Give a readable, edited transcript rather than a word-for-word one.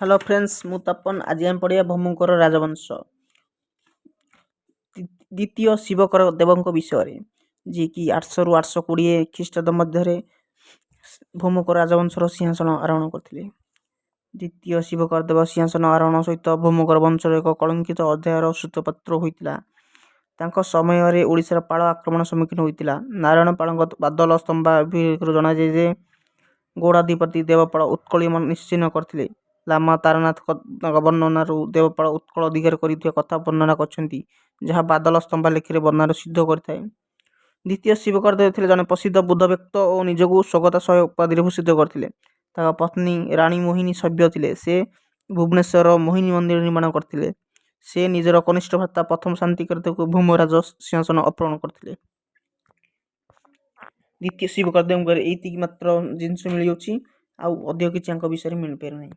Hello friends, ମୁଁ ତପନ। ଆଜି ଆମେ ପଢ଼ିବା ଭୌମକର ରାଜବଂଶ, ଦ୍ୱିତୀୟ ଶିବକର ଦେବଙ୍କ ବିଷୟରେ, ଯିଏକି 800ରୁ 820 ଖ୍ରୀଷ୍ଟାବ୍ଦ ମଧ୍ୟରେ ଭୌମକର ରାଜବଂଶର ସିଂହାସନ ଆରୋହଣ କରିଥିଲେ। ଦ୍ୱିତୀୟ ଶିବକର ଦେବ ସିଂହାସନ ଆରୋହଣ ସହିତ ଭୌମକର ବଂଶର ଏକ କଳଙ୍କିତ ଅଧ୍ୟାୟର ସୂତ୍ରପାତ ହୋଇଥିଲା। ତାଙ୍କ ସମୟରେ ଓଡ଼ିଶାର ପାଳ ଆକ୍ରମଣ ସମ୍ମୁଖୀନ ହୋଇଥିଲା। ନାରାୟଣ ପାଳଙ୍କ ବାଦଲ ସ୍ତମ୍ଭା ଅଭିଲେଖରୁ ଜଣାଯାଏ ଯେ ଗୌଡ଼ାଧିପତି ଦେବପାଳ ଉତ୍କଳୀୟ ନିଶ୍ଚିହ୍ନ କରିଥିଲେ। ଲାମା ତାରାନାଥଙ୍କ ବର୍ଣ୍ଣନାରୁ ଦେବପାଳ ଉତ୍କଳ ଅଧିକାର କରିଥିବା କଥା ବର୍ଣ୍ଣନା କରିଛନ୍ତି, ଯାହା ବାଦଲ ସ୍ତମ୍ଭାଲେଖରେ ବର୍ଣ୍ଣନାରୁ ସିଦ୍ଧ କରିଥାଏ। ଦ୍ୱିତୀୟ ଶିବକର ଦେବ ଥିଲେ ଜଣେ ପ୍ରସିଦ୍ଧ ବୁଦ୍ଧ ଭକ୍ତ ଓ ନିଜକୁ ସ୍ୱଗତା ସହାୟ ଉପାଧିରେ ଭୂଷିତ କରିଥିଲେ। ତାଙ୍କ ପତ୍ନୀ ରାଣୀ ମୋହିନୀ ଶୈବ ଥିଲେ। ସେ ଭୁବନେଶ୍ୱରର ମୋହିନୀ ମନ୍ଦିର ନିର୍ମାଣ କରିଥିଲେ। ସେ ନିଜର କନିଷ୍ଠ ଭ୍ରାତା ପ୍ରଥମ ଶାନ୍ତିକର ଭୌମରାଜ ସିଂହାସନ ଅର୍ପଣ କରିଥିଲେ। ଦ୍ୱିତୀୟ ଶିବକର ଦେବଙ୍କର ଏଇତିକି ମାତ୍ର ଜିନିଷ ମିଳିଅଛି, ଆଉ ଅଧିକ କିଛି ୟାଙ୍କ ବିଷୟରେ ମିଳିପାରୁନାହିଁ।